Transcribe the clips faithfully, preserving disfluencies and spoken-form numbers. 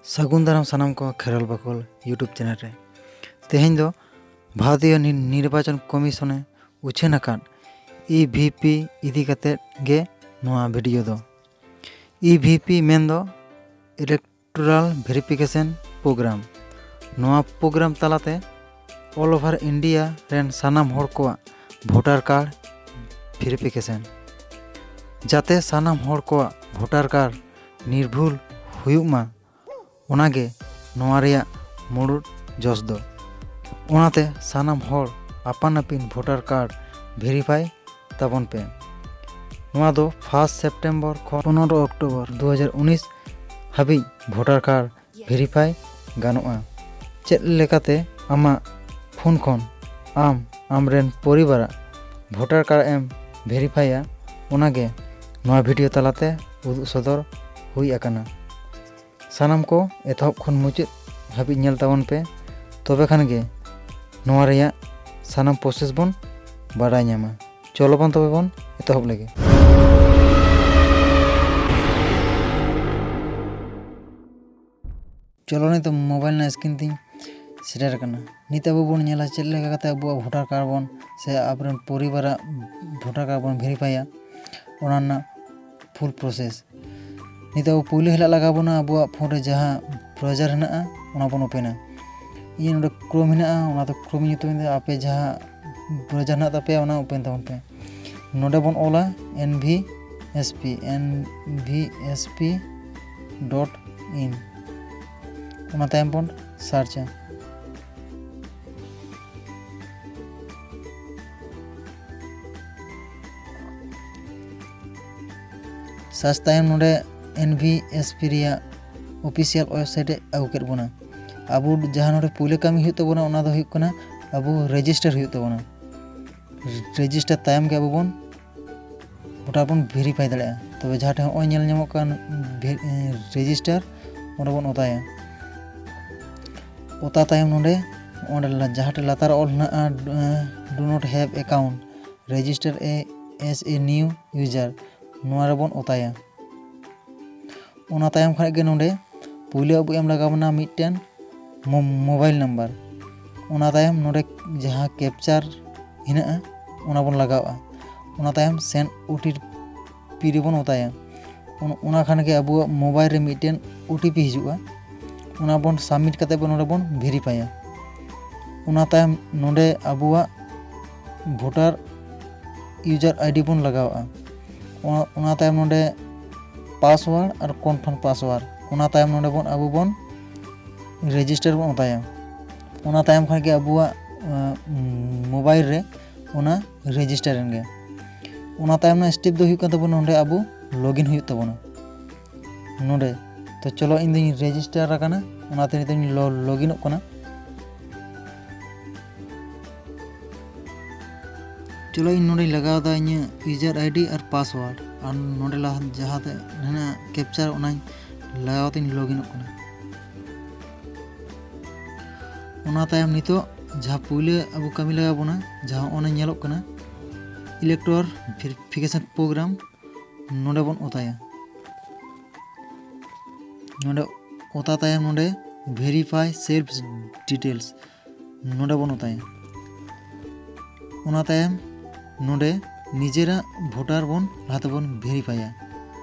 ᱥᱟᱹᱜᱩᱱ ᱫᱟᱨᱟᱢ ᱥᱟᱱᱟᱢ ᱠᱚ ᱠᱷᱮᱨᱣᱟᱞ ᱵᱟᱠᱷᱳᱞ YouTube ᱪᱮᱱᱮᱞ ᱨᱮ᱾ ᱛᱮᱦᱮᱧ ᱫᱚ ᱵᱷᱟᱨᱚᱛᱤᱭᱚ ᱱᱤᱨᱵᱟᱪᱚᱱ ᱠᱚᱢᱤᱥᱚᱱᱮ ᱩᱪᱷᱟᱹᱱ ᱟᱠᱟᱫ ᱤ ᱵᱷᱤ ᱯᱤ ᱤᱫᱤ ᱠᱟᱛᱮ ᱜᱮ ᱱᱚᱣᱟ ᱵᱷᱤᱰᱤᱭᱳ ᱫᱚ᱾ ᱤ ᱵᱷᱤ ᱯᱤ ᱢᱮᱱᱫᱚ ᱤᱞᱮᱠᱴᱳᱨᱟᱞ ᱵᱷᱮᱨᱤᱯᱷᱤᱠᱮᱥᱚᱱ ᱯᱨᱳᱜᱨᱟᱢ᱾ ᱱᱚᱣᱟ ᱯᱨᱳᱜᱨᱟᱢ ᱛᱟᱞᱟᱛᱮ all over India ᱨᱮᱱ ᱥᱟᱱᱟᱢ ᱦᱚᱲ ᱠᱚᱣᱟᱜ ᱵᱷᱳᱴᱟᱨ ᱠᱟᱨᱰ ᱵᱷᱮᱨᱤᱯᱷᱤᱠᱮᱥᱚᱱ, ᱡᱟᱛᱮ ᱥᱟᱱᱟᱢ ᱦᱚᱲ ᱠᱚᱣᱟᱜ ᱵᱷᱳᱴᱟᱨ ᱠᱟᱨᱰ ᱱᱤᱨᱵᱷᱩᱞ ᱦᱩᱭᱩᱜ ᱢᱟ, ᱚᱱᱟᱜᱮ ᱱᱚᱣᱟ ᱨᱮᱭᱟᱜ ᱢᱩᱲᱩᱫ ᱡᱚᱥ ᱫᱚ᱾ ᱚᱱᱟᱛᱮ ᱥᱟᱱᱟᱢ ᱦᱚᱲ ᱟᱯᱟᱱ ᱟᱹᱯᱤᱱ ᱵᱷᱳᱴᱟᱨ ᱠᱟᱨᱰ ᱵᱷᱮᱨᱤᱯᱷᱟᱭ ᱛᱟᱵᱚᱱ ᱯᱮ᱾ ᱱᱚᱣᱟ ᱫᱚ ᱯᱷᱟᱥᱴ ᱥᱮᱯᱴᱮᱢᱵᱚᱨ ᱠᱷᱚᱱ ᱯᱚᱱᱨᱚ ᱚᱠᱴᱳᱵᱚᱨ ᱫᱩ ᱦᱟᱡᱟᱨ ᱩᱱᱤᱥ ᱦᱟᱹᱵᱤᱡ ᱵᱷᱳᱴᱟᱨ ᱠᱟᱨᱰ ᱵᱷᱮᱨᱤᱯᱷᱟᱭ ᱜᱟᱱᱚᱜᱼᱟ᱾ ᱪᱮᱫ ᱞᱮᱠᱟᱛᱮ ᱟᱢᱟᱜ ᱯᱷᱳᱱ ᱠᱷᱚᱱ ᱟᱢ ᱟᱢᱨᱮᱱ ᱯᱚᱨᱤᱵᱟᱨᱟᱜ ᱵᱷᱳᱴᱟᱨ ᱠᱟᱨᱰ ᱮᱢ ᱵᱷᱮᱨᱤᱯᱷᱟᱭᱟ, ᱚᱱᱟᱜᱮ ᱱᱚᱣᱟ ᱵᱷᱤᱰᱤᱭᱳ ᱛᱟᱞᱟᱛᱮ ᱩᱫᱩᱜ ᱥᱚᱫᱚᱨ ᱦᱩᱭ ᱟᱠᱟᱱᱟ᱾ ᱥᱟᱱᱟᱢ ᱠᱚ ᱮᱛᱚᱦᱚᱵ ᱠᱷᱚᱱ ᱢᱩᱪᱟᱹᱫ ᱦᱟᱹᱵᱤᱡ ᱧᱮᱞ ᱛᱟᱵᱚᱱ ᱯᱮ, ᱛᱚᱵᱮ ᱠᱷᱟᱱ ᱜᱮ ᱱᱚᱣᱟ ᱨᱮᱭᱟᱜ ᱥᱟᱱᱟᱢ ᱯᱨᱚᱥᱮᱥ ᱵᱚᱱ ᱵᱟᱰᱟᱭ ᱧᱟᱢᱟ᱾ ᱪᱚᱞᱚ ᱵᱚᱱ ᱛᱚᱵᱮ ᱵᱚᱱ ᱮᱛᱚᱦᱚᱵ ᱞᱮᱜᱮ᱾ ᱪᱚᱞᱚ, ᱱᱤᱛᱚᱜ ᱢᱳᱵᱟᱭᱤᱞ ᱨᱮᱱᱟᱜ ᱥᱠᱨᱤᱱ ᱛᱤᱧ ᱥᱮᱴᱮᱨ ᱟᱠᱟᱱᱟ᱾ ᱱᱤᱛ ᱟᱵᱚ ᱵᱚᱱ ᱧᱮᱞᱟ ᱪᱮᱫ ᱞᱮᱠᱟ ᱠᱟᱛᱮ ᱟᱵᱚᱣᱟᱜ ᱵᱷᱳᱴᱟᱨ ᱠᱟᱨᱰ ᱵᱚᱱ ᱥᱮ ᱟᱵᱚᱨᱮᱱ ᱯᱚᱨᱤᱵᱟᱨᱟᱜ ᱵᱷᱳᱴᱟᱨ ᱠᱟᱨᱰ ᱵᱚᱱ ᱵᱷᱮᱨᱤᱯᱷᱟᱭᱟ, ᱚᱱᱟ ᱨᱮᱱᱟᱜ ᱯᱷᱩᱞ ᱯᱨᱚᱥᱮᱥ᱾ ᱱᱤᱛᱚᱜ ᱟᱵᱚ ᱯᱳᱭᱞᱳ ᱦᱤᱞᱳᱜ ᱞᱟᱜᱟᱣ ᱵᱚᱱᱟ ᱟᱵᱚᱣᱟᱜ ᱯᱷᱳᱱ ᱨᱮ ᱡᱟᱦᱟᱸ ᱵᱨᱟᱣᱡᱟᱨ ᱦᱮᱱᱟᱜᱼᱟ, ᱚᱱᱟ ᱵᱚᱱ ᱳᱯᱮᱱᱟ᱾ ᱤᱧᱟᱹᱜ ᱱᱚᱰᱮ ᱠᱨᱳᱢ ᱦᱮᱱᱟᱜᱼᱟ, ᱚᱱᱟ ᱫᱚ ᱠᱨᱳᱢ ᱧᱩᱛᱩᱢ ᱤᱧ ᱫᱚ, ᱟᱯᱮ ᱡᱟᱦᱟᱸ ᱵᱨᱟᱣᱡᱟᱨ ᱦᱮᱱᱟᱜ ᱛᱟᱯᱮᱭᱟ, ᱚᱱᱟ ᱳᱯᱮᱱ ᱛᱟᱵᱚᱱ ᱯᱮ᱾ ᱱᱚᱰᱮ ᱵᱚᱱ ᱚᱞᱟ N V S P, N V S P dot in, ᱚᱱᱟ ᱛᱟᱭᱚᱢ ᱵᱚᱱ ᱥᱟᱨᱪᱟ᱾ ᱥᱟᱨᱪ ᱛᱟᱭᱚᱢ ᱱᱚᱰᱮ N V S P ᱨᱮᱭᱟᱜ ᱚᱯᱷᱤᱥᱤᱭᱟᱞ ᱳᱭᱮᱵᱽᱥᱟᱭᱤᱴ ᱮ ᱟᱹᱜᱩ ᱠᱮᱫ ᱵᱚᱱᱟ᱾ ᱟᱵᱚ ᱡᱟᱦᱟᱸ ᱱᱚᱰᱮ ᱯᱩᱭᱞᱩ ᱠᱟᱹᱢᱤ ᱦᱩᱭᱩᱜ ᱛᱟᱵᱚᱱᱟ, ᱚᱱᱟ ᱫᱚ ᱦᱩᱭᱩᱜ ᱠᱟᱱᱟ ᱟᱵᱚ ᱨᱮᱡᱤᱥᱴᱟᱨ ᱦᱩᱭᱩᱜ ᱛᱟᱵᱚᱱᱟ᱾ ᱨᱮᱡᱤᱥᱴᱟᱨ ᱛᱟᱭᱚᱢ ᱜᱮ ᱟᱵᱚ ᱵᱚᱱ ᱜᱚᱴᱟ ᱵᱚᱱ ᱵᱷᱮᱨᱤᱯᱷᱟᱭ ᱫᱟᱲᱮᱭᱟᱜᱼᱟ᱾ ᱛᱚᱵᱮ ᱡᱟᱦᱟᱸ ᱴᱷᱮᱱ ᱱᱚᱜᱼᱚᱭ ᱧᱮᱞ ᱧᱟᱢᱚᱜ ᱠᱟᱱ ᱨᱮᱡᱤᱥᱴᱟᱨ, ᱚᱸᱰᱮ ᱵᱚᱱ ᱚᱛᱟᱭᱟ᱾ ᱚᱛᱟ ᱛᱟᱭᱚᱢ ᱱᱚᱰᱮ, ᱚᱸᱰᱮ ᱞᱟ-, ᱡᱟᱦᱟᱸ ᱴᱷᱮᱱ ᱞᱟᱛᱟᱨ ᱨᱮ ᱚᱞ ᱦᱮᱱᱟᱜᱼᱟ, "Do not have account, register a, as a new user", ᱱᱚᱣᱟ ᱨᱮᱵᱚᱱ ᱚᱛᱟᱭᱟ᱾ ᱚᱱᱟ ᱛᱟᱭᱚᱢ ᱠᱷᱟᱱ ᱜᱮ ᱱᱚᱰᱮ ᱯᱩᱭᱞᱩ ᱟᱵᱚ ᱮᱢ ᱞᱟᱜᱟᱣ ᱵᱚᱱᱟ ᱢᱤᱫᱴᱮᱱ ᱢᱳ- ᱢᱳᱵᱟᱭᱤᱞ ᱱᱟᱢᱵᱟᱨ᱾ ᱚᱱᱟ ᱛᱟᱭᱚᱢ ᱱᱚᱰᱮ ᱡᱟᱦᱟᱸ ᱠᱮᱯᱪᱟᱨ ᱦᱮᱱᱟᱜᱼᱟ, ᱚᱱᱟ ᱵᱚᱱ ᱞᱟᱜᱟᱣᱼᱟ᱾ ᱚᱱᱟ ᱛᱟᱭᱚᱢ ᱥᱮᱱᱰ ᱳ ᱴᱤ ᱯᱤ ᱨᱮᱵᱚᱱ ᱚᱛᱟᱭᱟ᱾ ᱚᱱ- ᱚᱱᱟ ᱠᱷᱟᱱ ᱜᱮ ᱟᱵᱚᱣᱟᱜ ᱢᱳᱵᱟᱭᱤᱞ ᱨᱮ ᱢᱤᱫᱴᱮᱱ ᱳ ᱴᱤ ᱯᱤ ᱦᱤᱡᱩᱜᱼᱟ᱾ ᱚᱱᱟ ᱵᱚᱱ ᱥᱟᱵᱢᱤᱴ ᱠᱟᱛᱮ ᱵᱚᱱ ᱱᱚᱰᱮ ᱵᱚᱱ ᱵᱷᱮᱨᱤᱯᱷᱟᱭᱟ᱾ ᱚᱱᱟ ᱛᱟᱭᱚᱢ ᱱᱚᱰᱮ ᱟᱵᱚᱣᱟᱜ ᱵᱷᱳᱴᱟᱨ ᱤᱭᱩᱡᱟᱨ ᱟᱭᱰᱤ ᱵᱚᱱ ᱞᱟᱜᱟᱣᱼᱟ᱾ ᱚᱱᱟ- ᱚᱱᱟ ᱛᱟᱭᱚᱢ ᱱᱚᱰᱮ ᱯᱟᱥᱣᱟᱨᱰ ᱟᱨ ᱠᱚᱱᱯᱷᱟᱨᱢ ᱯᱟᱥᱣᱟᱨᱰ, ᱚᱱᱟ ᱛᱟᱭᱚᱢ ᱱᱚᱰᱮ ᱵᱚᱱ ᱟᱵᱚ ᱵᱚᱱ ᱨᱮᱡᱤᱥᱴᱟᱨ ᱵᱚᱱ ᱚᱛᱟᱭᱟ᱾ ᱚᱱᱟ ᱛᱟᱭᱚᱢ ᱠᱷᱟᱱ ᱜᱮ ᱟᱵᱚᱣᱟᱜ ᱢᱳᱵᱟᱭᱤᱞ ᱨᱮ ᱚᱱᱟ ᱨᱮᱡᱤᱥᱴᱟᱨ ᱮᱱ ᱜᱮ᱾ ᱚᱱᱟ ᱛᱟᱭᱚᱢ ᱨᱮᱱᱟᱜ ᱥᱴᱮᱯ ᱫᱚ ᱦᱩᱭᱩᱜ ᱠᱟᱱ ᱛᱟᱵᱚᱱᱟ, ᱱᱚᱰᱮ ᱟᱵᱚ ᱞᱚᱜᱤᱱ ᱦᱩᱭᱩᱜ ᱛᱟᱵᱚᱱᱟ᱾ ᱱᱚᱰᱮ ᱛᱚ ᱪᱚᱞᱚ, ᱤᱧ ᱫᱚᱧ ᱨᱮᱡᱤᱥᱴᱟᱨ ᱟᱠᱟᱱᱟ, ᱚᱱᱟᱛᱮ ᱱᱤᱛᱚᱜ ᱤᱧ ᱞᱚ- ᱞᱚᱜᱤᱱᱚᱜ ᱠᱟᱱᱟ᱾ ᱪᱚᱞᱚ, ᱤᱧ ᱱᱚᱰᱮᱧ ᱞᱟᱜᱟᱣ ᱮᱫᱟ ᱤᱧᱟᱹᱜ ᱤᱭᱩᱡᱟᱨ ᱟᱭᱰᱤ ᱟᱨ ᱯᱟᱥᱣᱟᱨᱰ, ᱟᱨ ᱱᱚᱰᱮ ᱞᱟᱦᱟ ᱡᱟᱦᱟᱸᱛᱮ ᱦᱮᱱᱟᱜ ᱠᱮᱯᱪᱟᱨ, ᱚᱱᱟᱧ ᱞᱟᱜᱟᱣ ᱠᱟᱛᱮᱧ ᱞᱚᱜᱤᱱᱚᱜ ᱠᱟᱱᱟ᱾ ᱚᱱᱟ ᱛᱟᱭᱚᱢ ᱱᱤᱛᱚᱜ ᱡᱟᱦᱟᱸ ᱯᱩᱭᱞᱟᱹ ᱟᱵᱚ ᱠᱟᱹᱢᱤ ᱞᱟᱜᱟᱣ ᱵᱚᱱᱟ, ᱡᱟᱦᱟᱸ ᱚᱱᱮ ᱧᱮᱞᱚᱜ ᱠᱟᱱᱟ ᱤᱞᱮᱠᱴᱳᱨ ᱵᱷᱮᱨᱤᱯᱷᱤᱠᱮᱥᱚᱱ ᱯᱨᱳᱜᱨᱟᱢ, ᱱᱚᱰᱮ ᱵᱚᱱ ᱚᱛᱟᱭᱟ᱾ ᱱᱚᱰᱮ ᱚᱛᱟ ᱛᱟᱭᱚᱢ ᱱᱚᱰᱮ ᱵᱷᱮᱨᱤᱯᱷᱟᱭ ᱥᱮᱞᱯ ᱰᱤᱴᱮᱞᱥ, ᱱᱚᱰᱮ ᱵᱚᱱ ᱚᱛᱟᱭᱟ᱾ ᱚᱱᱟ ᱛᱟᱭᱚᱢ ᱱᱚᱰᱮ ᱱᱤᱡᱮᱨᱟᱜ ᱵᱷᱳᱴᱟᱨ ᱵᱚᱱ ᱞᱟᱦᱟ ᱛᱮᱵᱚᱱ ᱵᱷᱮᱨᱤᱯᱷᱟᱭᱟ᱾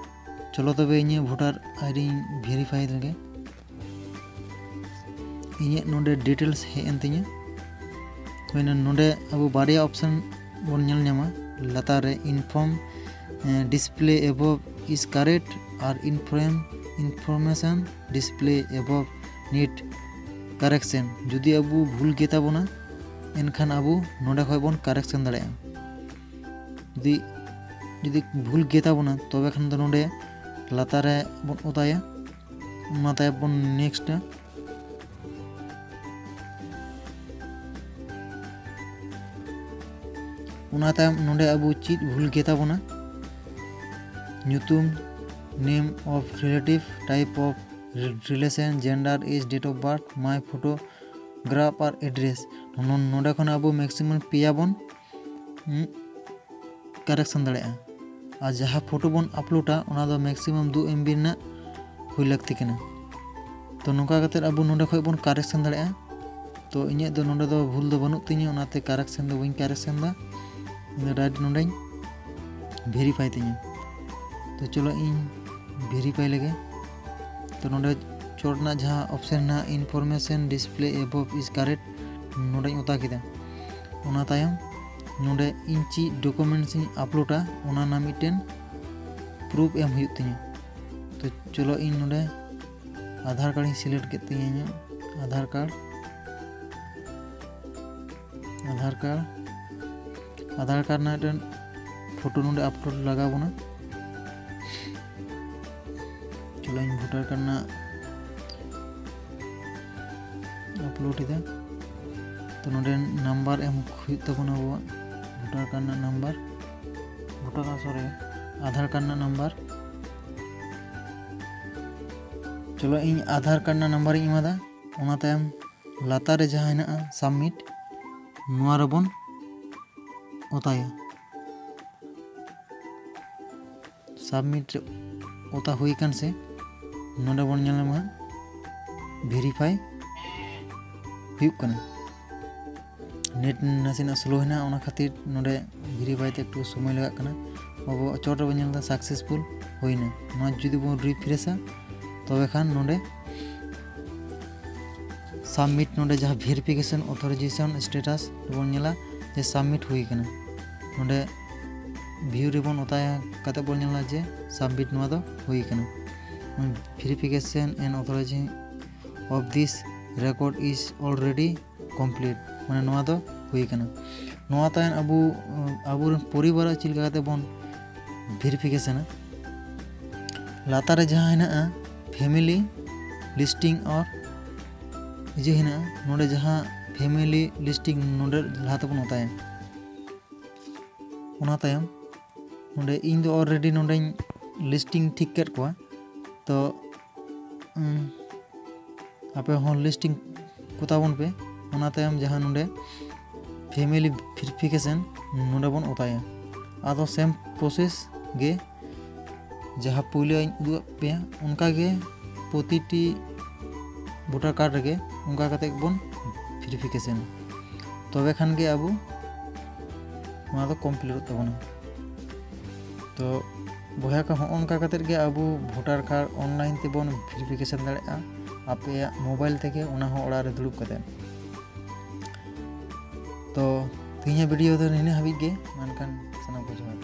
ᱪᱚᱞᱚ ᱛᱚᱵᱮ ᱤᱧᱟᱹᱜ ᱵᱷᱳᱴᱟᱨ ᱟᱭᱰᱤᱧ ᱵᱷᱮᱨᱤᱯᱷᱟᱭ ᱞᱮᱜᱮ᱾ ᱤᱧᱟᱹᱜ ᱱᱚᱰᱮ ᱰᱤᱴᱮᱞᱥ ᱦᱮᱡ ᱮᱱ ᱛᱤᱧᱟᱹ᱾ ᱦᱩᱭᱱᱟ, ᱱᱚᱰᱮ ᱟᱵᱚ ᱵᱟᱨᱭᱟ ᱚᱯᱥᱮᱱ ᱵᱚᱱ ᱧᱮᱞ ᱧᱟᱢᱟ᱾ ᱞᱟᱛᱟᱨ ᱨᱮ ᱤᱱᱯᱷᱚᱨᱢ ᱰᱤᱥᱯᱞᱮ ᱮᱵᱚᱵ ᱤᱥ ᱠᱟᱨᱮᱠᱴ ᱟᱨ inform information display ᱮᱵᱚᱵ need correction. ᱡᱩᱫᱤ ᱟᱵᱚ ᱵᱷᱩᱞ ᱜᱮ ᱛᱟᱵᱚᱱᱟ, ᱮᱱᱠᱷᱟᱱ ᱟᱵᱚ ᱱᱚᱰᱮ ᱠᱷᱚᱱ ᱵᱚᱱ ᱠᱟᱨᱮᱠᱥᱮᱱ ᱫᱟᱲᱮᱭᱟᱜᱼᱟ᱾ ᱡᱩᱫᱤ ᱡᱩᱫᱤ ᱵᱷᱩᱞ ᱜᱮ ᱛᱟᱵᱚᱱᱟ, ᱛᱚᱵᱮ ᱠᱷᱟᱱ ᱫᱚ ᱱᱚᱰᱮ ᱞᱟᱛᱟᱨ ᱨᱮ ᱵᱚᱱ ᱚᱛᱟᱭᱟ᱾ ᱚᱱᱟ ᱛᱟᱭᱚᱢ ᱵᱚᱱ ᱱᱮᱠᱥᱴᱟ᱾ ᱚᱱᱟ ᱛᱟᱭᱚᱢ ᱱᱚᱰᱮ ᱟᱵᱚ ᱪᱮᱫ ᱵᱷᱩᱞ ᱜᱮ ᱛᱟᱵᱚᱱᱟ, ᱧᱩᱛᱩᱢ, name of relative, type of relation, gender, age, date of birth, my photograph R address᱾ ᱱᱚ- ᱱᱚᱰᱮ ᱠᱷᱚᱱ ᱟᱵᱚ ᱢᱮᱠᱥᱤᱢᱟᱢ ᱯᱮᱭᱟ ᱵᱚᱱ, ᱩᱸ, ᱠᱟᱨᱮᱠᱥᱚᱱ ᱫᱟᱲᱮᱭᱟᱜᱼᱟ᱾ ᱟᱨ ᱡᱟᱦᱟᱸ ᱯᱷᱳᱴᱳ ᱵᱚᱱ ᱟᱯᱞᱳᱰᱟ, ᱚᱱᱟ ᱫᱚ ᱢᱮᱠᱥᱤᱢᱟᱢ ᱫᱩ ᱮᱢ ᱵᱤ ᱨᱮᱱᱟᱜ ᱦᱩᱭ ᱞᱟᱹᱠᱛᱤ ᱠᱟᱱᱟ᱾ ᱛᱚ ᱱᱚᱝᱠᱟ ᱠᱟᱛᱮ ᱟᱵᱚ ᱱᱚᱰᱮ ᱠᱷᱚᱱ ᱵᱚᱱ correction ᱫᱟᱲᱮᱭᱟᱜᱼᱟ᱾ ᱛᱚ ᱤᱧᱟᱹᱜ ᱫᱚ ᱱᱚᱰᱮ ᱫᱚ ᱵᱷᱩᱞ ᱫᱚ ᱵᱟᱹᱱᱩᱜ ᱛᱤᱧᱟᱹ, ᱚᱱᱟᱛᱮ correction ᱫᱚ ᱵᱟᱹᱧ correction ᱫᱟ᱾ ᱤᱧ ᱫᱚ direct ᱱᱚᱰᱮᱧ verify ᱛᱤᱧᱟᱹ᱾ ᱛᱚ ᱪᱚᱞᱚ ᱤᱧ verify ᱞᱮᱜᱮ᱾ ᱛᱚ ᱱᱚᱰᱮ ᱪᱚᱴ ᱨᱮᱱᱟᱜ ᱡᱟᱦᱟᱸ option ᱦᱮᱱᱟᱜᱼᱟ, information display above is correct, ᱱᱚᱰᱮᱧ ᱚᱛᱟ ᱠᱮᱫᱟ᱾ ᱚᱱᱟ ᱛᱟᱭᱚᱢ ᱱᱚᱰᱮ ᱤᱧ ᱪᱮᱫ documents ᱤᱧ uploadᱟ, ᱚᱱᱟ ᱨᱮᱱᱟᱜ ᱢᱤᱫᱴᱮᱱ proof ᱮᱢ ᱦᱩᱭᱩᱜ ᱛᱤᱧᱟᱹ᱾ ᱛᱚ ᱪᱚᱞᱚ ᱤᱧ ᱱᱚᱰᱮ ᱟᱫᱷᱟᱨ card ᱤᱧ select ᱠᱮᱫ ᱛᱤᱧᱟᱹ, ᱤᱧᱟᱹᱜ Aadhaar card, Aadhaar card, Aadhaar card ᱨᱮᱱᱟᱜ ᱢᱤᱫᱴᱮᱱ photo ᱱᱚᱰᱮ upload ᱞᱟᱜᱟᱣ ᱵᱚᱱᱟ᱾ ᱪᱚᱞᱚ ᱤᱧ voter card ᱨᱮᱱᱟᱜ upload ᱮᱫᱟ᱾ ᱛᱚ ᱱᱚᱰᱮ number ᱮᱢ ᱦᱩᱭᱩᱜ ᱛᱟᱵᱚᱱᱟ ᱟᱵᱚᱣᱟᱜ, voter card ᱨᱮᱱᱟᱜ number, voter card, sorry, Aadhaar card ᱨᱮᱱᱟᱜ number᱾ ᱪᱚᱞᱚ ᱤᱧ ᱟᱫᱷᱟᱨ card ᱨᱮᱱᱟᱜ number ᱤᱧ ᱮᱢᱟᱫᱟ᱾ ᱚᱱᱟ ᱛᱟᱭᱚᱢ ᱞᱟᱛᱟᱨ ᱨᱮ ᱡᱟᱦᱟᱸ ᱦᱮᱱᱟᱜᱼᱟ submit, ᱱᱚᱣᱟ ᱨᱮᱵᱚᱱ ᱚᱛᱟᱭᱟ᱾ Submit ᱨᱮ ᱚᱛᱟ ᱦᱩᱭ ᱟᱠᱟᱱ ᱥᱮ, ᱱᱚᱰᱮ ᱵᱚᱱ ᱧᱮᱞ ᱧᱟᱢᱟ verify ᱦᱩᱭᱩᱜ ᱠᱟᱱᱟ᱾ Net ᱱᱟᱥᱮᱱᱟᱜ slow ᱦᱮᱱᱟᱜᱼᱟ, ᱚᱱᱟ ᱠᱷᱟᱹᱛᱤᱨ ᱱᱚᱰᱮ verify ᱛᱮ ᱮᱠᱴᱩ ᱥᱚᱢᱚᱭ ᱞᱟᱜᱟᱜ ᱠᱟᱱᱟ᱾ ᱟᱵᱚ ᱪᱚᱴ ᱨᱮᱵᱚᱱ ᱧᱮᱞ ᱮᱫᱟ successful ᱦᱩᱭᱱᱟ᱾ ᱱᱚᱣᱟ ᱡᱩᱫᱤ ᱵᱚᱱ refreshᱟ, ᱛᱚᱵᱮ ᱠᱷᱟᱱ ᱱᱚᱰᱮ submit, ᱱᱚᱰᱮ ᱡᱟᱦᱟᱸ verification authorization status ᱨᱮᱵᱚᱱ ᱧᱮᱞᱟ ᱡᱮ submit ᱦᱩᱭ ᱟᱠᱟᱱᱟ᱾ ᱱᱚᱰᱮ view ᱨᱮᱵᱚᱱ ᱚᱛᱟᱭᱟ, ᱠᱟᱛᱮ ᱵᱚᱱ ᱧᱮᱞᱟ ᱡᱮ submit ᱱᱚᱣᱟ ᱫᱚ ᱦᱩᱭ ᱟᱠᱟᱱᱟ᱾ Verification and authorization of this record is already complete, ᱢᱟᱱᱮ ᱱᱚᱣᱟ ᱫᱚ ᱦᱩᱭ ᱟᱠᱟᱱᱟ᱾ ᱱᱚᱣᱟ ᱛᱟᱭᱚᱢ ᱟᱵᱚ, ᱟᱵᱚᱨᱮᱱ ᱯᱚᱨᱤᱵᱟᱨᱟᱜ ᱪᱮᱫ ᱞᱮᱠᱟ ᱠᱟᱛᱮ ᱵᱚᱱ verify ᱠᱮᱥᱮᱱᱟ? ᱞᱟᱛᱟᱨ ᱨᱮ ᱡᱟᱦᱟᱸ ᱦᱮᱱᱟᱜᱼᱟ family listing or ᱤᱭᱟᱹ ᱦᱮᱱᱟᱜᱼᱟ, ᱱᱚᱰᱮ ᱡᱟᱦᱟᱸ family listing ᱱᱚᱰᱮ ᱞᱟᱦᱟ ᱛᱮᱵᱚᱱ ᱚᱛᱟᱭᱟ᱾ ᱚᱱᱟ ᱛᱟᱭᱚᱢ ᱱᱚᱰᱮ ᱤᱧ ᱫᱚ already ᱱᱚᱰᱮᱧ listing ᱴᱷᱤᱠ ᱠᱮᱫ ᱠᱚᱣᱟ, ᱛᱚ ᱩᱸ, ᱟᱯᱮ ᱦᱚᱸ listing ᱠᱚᱛᱟ ᱵᱚᱱ ᱯᱮ᱾ ᱚᱱᱟ ᱛᱟᱭᱚᱢ ᱡᱟᱦᱟᱸ ᱱᱚᱰᱮ family verification ᱱᱚᱰᱮ ᱵᱚᱱ ᱚᱛᱟᱭᱟ᱾ ᱟᱫᱚ same process ᱜᱮ ᱡᱟᱦᱟᱸ ᱯᱩᱭᱞᱩᱧ ᱩᱫᱩᱜ ᱟᱫ ᱯᱮᱭᱟ, ᱚᱱᱠᱟ ᱜᱮ ᱯᱨᱚᱛᱤᱴᱤ ᱵᱷᱳᱴᱟᱨ ᱠᱟᱨᱰ ᱨᱮᱜᱮ ᱚᱱᱠᱟ ᱠᱟᱛᱮ ᱵᱚᱱ ᱵᱷᱮᱨᱤᱯᱷᱤᱠᱮᱥᱚᱱᱟ᱾ ᱛᱚᱵᱮ ᱠᱷᱟᱱ ᱜᱮ ᱟᱵᱚ ᱱᱚᱣᱟ ᱫᱚ ᱠᱚᱢᱯᱞᱤᱴᱚᱜ ᱛᱟᱵᱚᱱᱟ᱾ ᱛᱚ ᱵᱚᱭᱦᱟ ᱠᱚ, ᱦᱚᱸᱜᱼᱚ ᱱᱚᱝᱠᱟ ᱠᱟᱛᱮ ᱜᱮ ᱟᱵᱚ ᱵᱷᱳᱴᱟᱨ ᱠᱟᱨᱰ ᱚᱱᱞᱟᱭᱤᱱ ᱛᱮᱵᱚᱱ ᱵᱷᱮᱨᱤᱯᱷᱤᱠᱮᱥᱚᱱ ᱫᱟᱲᱮᱭᱟᱜᱼᱟ, ᱟᱯᱮᱭᱟᱜ ᱢᱳᱵᱟᱭᱤᱞ ᱛᱮᱜᱮ, ᱚᱱᱟ ᱦᱚᱸ ᱚᱲᱟᱜ ᱨᱮ ᱫᱩᱲᱩᱵ ᱠᱟᱛᱮ᱾ ᱛᱚ ᱛᱮᱦᱮᱧᱟᱜ ᱵᱷᱤᱰᱤᱭᱳ ᱫᱚ ᱱᱤᱱᱟᱹᱜ ᱦᱟᱹᱵᱤᱡ ᱜᱮ, ᱢᱮᱱᱠᱷᱟᱱ ᱥᱟᱱᱟᱢ ᱠᱚ ᱡᱚᱦᱟᱨ᱾